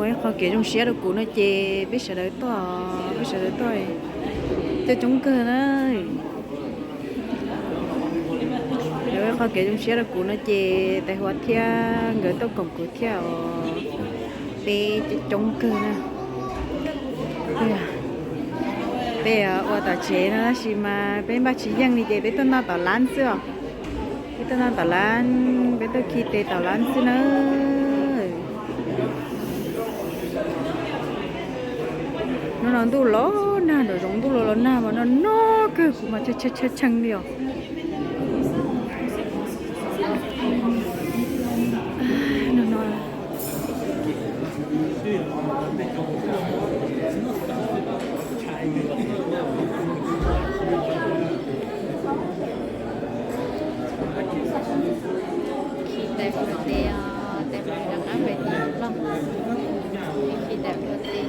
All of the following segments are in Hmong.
Ua ib qho kev zoo siab rau kuv no ces peb sawv daws tuaj, peb sawv daws tuaj coob coob kawg na. Ua ib qho kev zoo siab rau kuv no ces tais huav thiab nkawd tuaj koom kuv thiab os. Peb coob coob kawg na. Peb ua tom tsev no tab sis mas peb npaj tsis yeej li ces peb tuaj noj tom lab xwb os. Peb tuaj noj tom lab, peb tuaj khi tes tom lab xwb na. Hnub no ntuj los nag, nram zoov ntuj los los nag mas no no kawg, kuv mas tshee tshee li os. Khi tais hluas tes, tais hluas rov qab pem tim Nplog, khi tais hluas tes.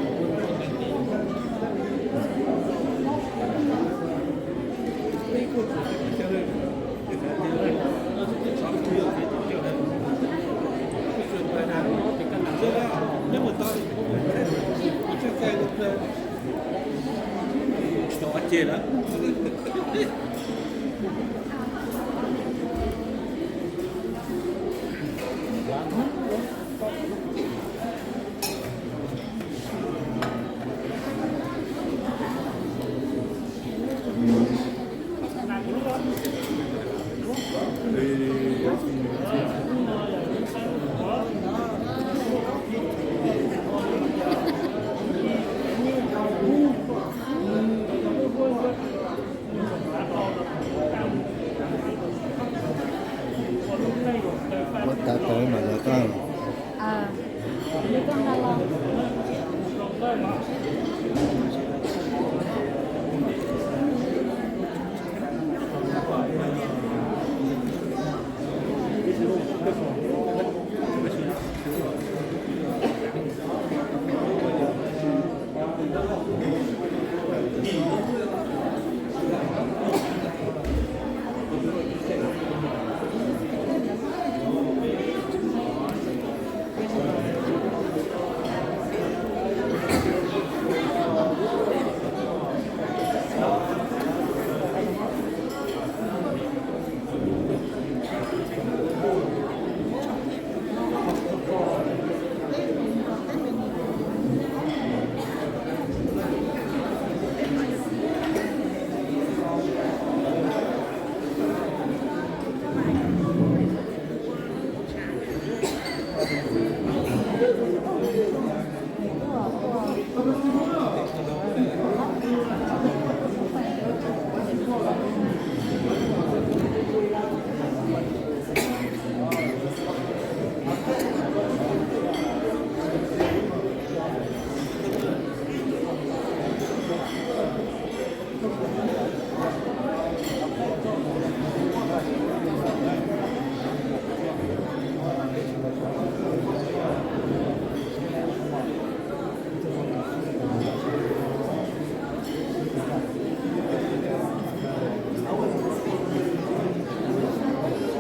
Ua tas tau mam lawv tau.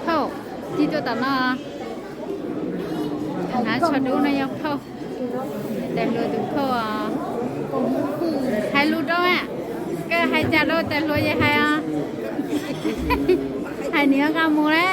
Phauj, tig tuaj tom no. Hnav tsho dub no yog phauj. Tais hluas tus phauj. Hais lus rau, koj hais cas rau tais hluas ces hais os. Hais nws nqa mus lawm.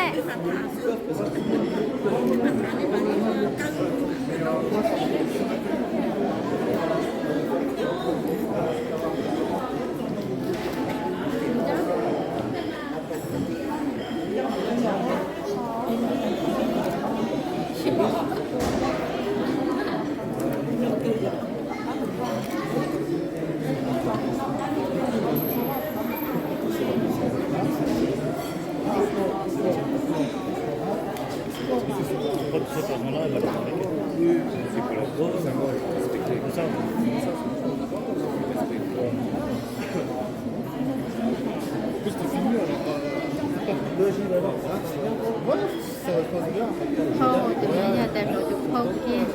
Phauj, tus no yog tais hluas tus phauj kiag.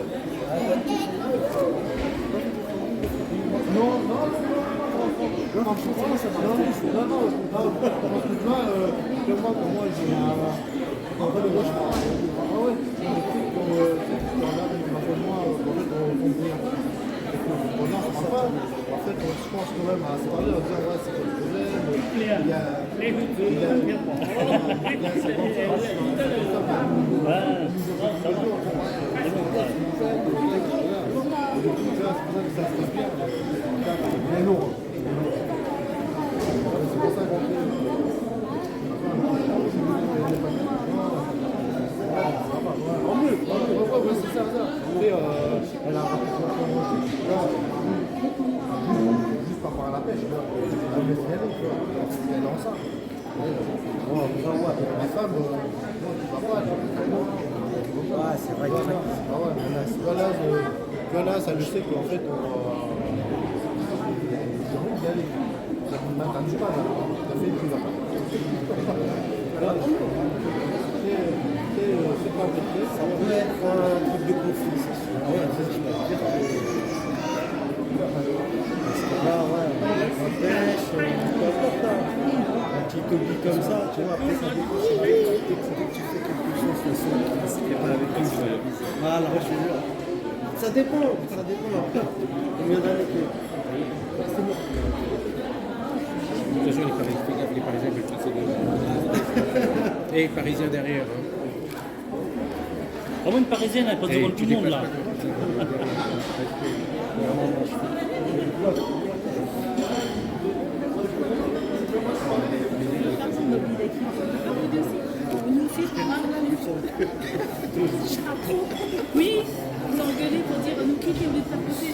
Juste par rapport à la pêche, tu vois. Elle veut s'y aller, tu vois. Elle est enceinte. Bon, après, ouais, avec ma femme, euh, non, tu vas pas, tu vois. Ouais, c'est vrai que... Ah ouais, mais là, tu vois, là, je, tu vois, là, ça, je sais qu'en fait, on va, j'ai envie d'y aller. T'as du mal, là. T'as fait, tu vas pas. Voilà. C'est, c'est, euh, c'est pas compliqué. Ça peut être un truc de conflit, c'est sûr. Ah ouais, c'est sûr. Parce que là, ouais, on est en pêche, euh, peu importe, hein. Un petit hobby comme ça, tu vois, après, ça dépend si tu fais quelque chose, de toute façon, c'est pas avec lui, tu vois. Voilà, je te jure. Ça dépend, ça dépend. Combien d'années que... Attention, les Parisiens, fais gaffe, les Parisiens veulent passer devant. Et les Parisiens derrière, hein. Vraiment une parisienne, elle passe devant tout le monde là. Oui, ils ont gueulé pour dire nous quitter, au lieu de faire passer.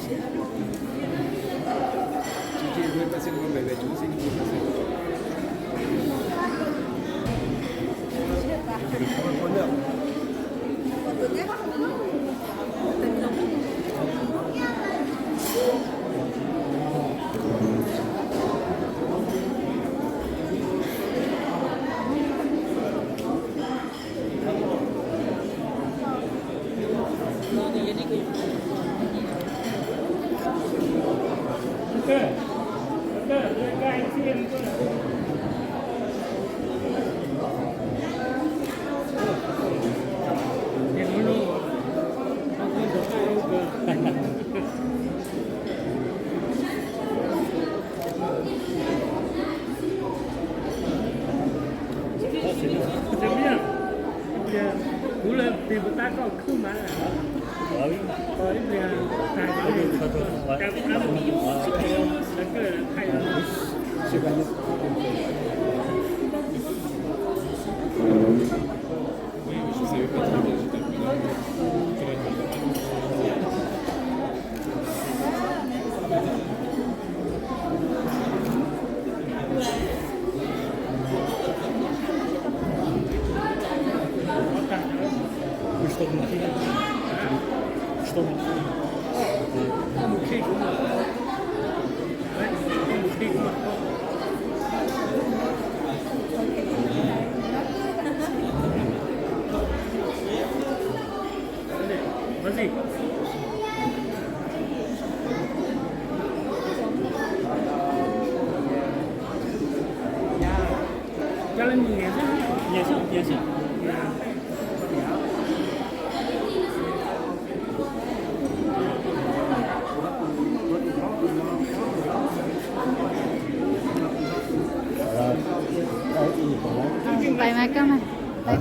Pais mas koj mas. Pais,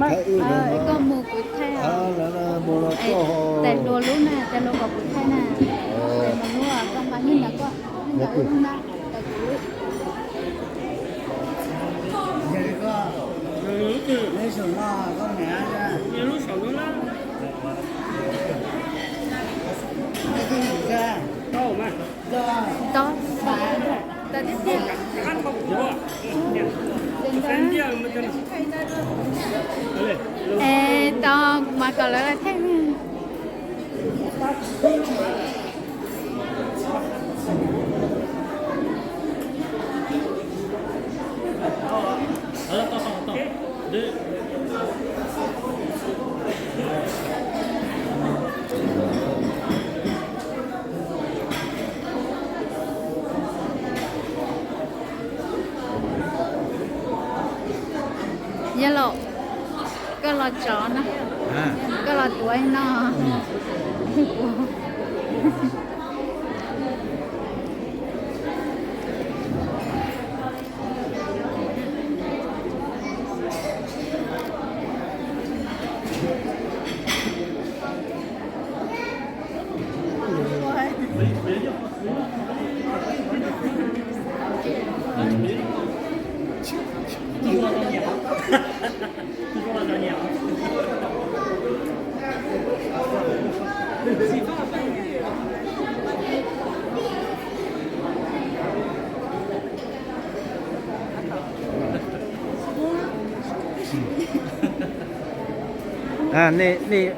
pais, koj mus kuv thaij. Tais hluas lub na, tais hluas kom kuv thaij na. Tais hluas lub koj nqa nyiaj ntawd koj, nyiaj ntawd wb lub na, tais kuv lub. Ntau, ntau tib si. Es tau, kuv mam kom lawv los thaij. Yog los, koj los tso no, koj los tuav no. À, nej, nej.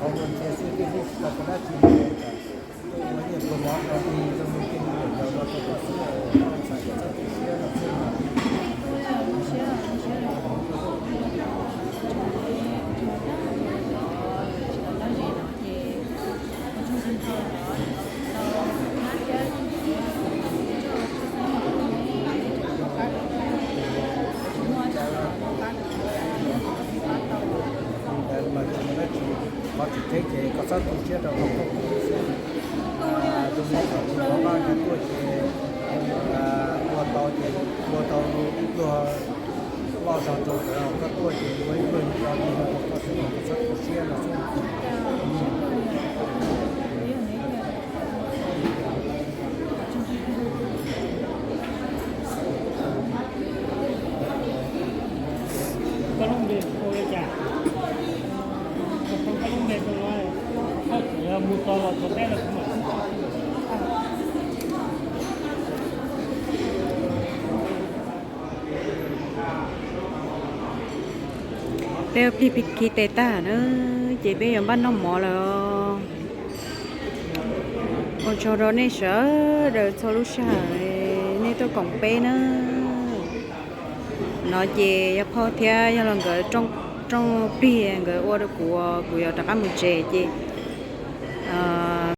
Qhov tseem ceeb ces koj txhob tu siab rau hauv koj xwb. Tus me nyuam txiv hlob Vaj nkawd tuaj ces ua tau ces ua tau ib pluag loj zog rau nkawd, koj tuaj ces ua ib pluag ib pluag rau koj xwb, koj txhob tu siab no xwb. Peb ua plig khi tes tag na, ces peb yuav npaj noj mov lawm. Ua tsaug rau nej sawv daws txhua lub sij hawm nej tuaj koom peb na. No ces yog phauj thiab yog los nkawd rooj plig nkawd ua rau kuv, kuv yuav rov qab mus tsev ces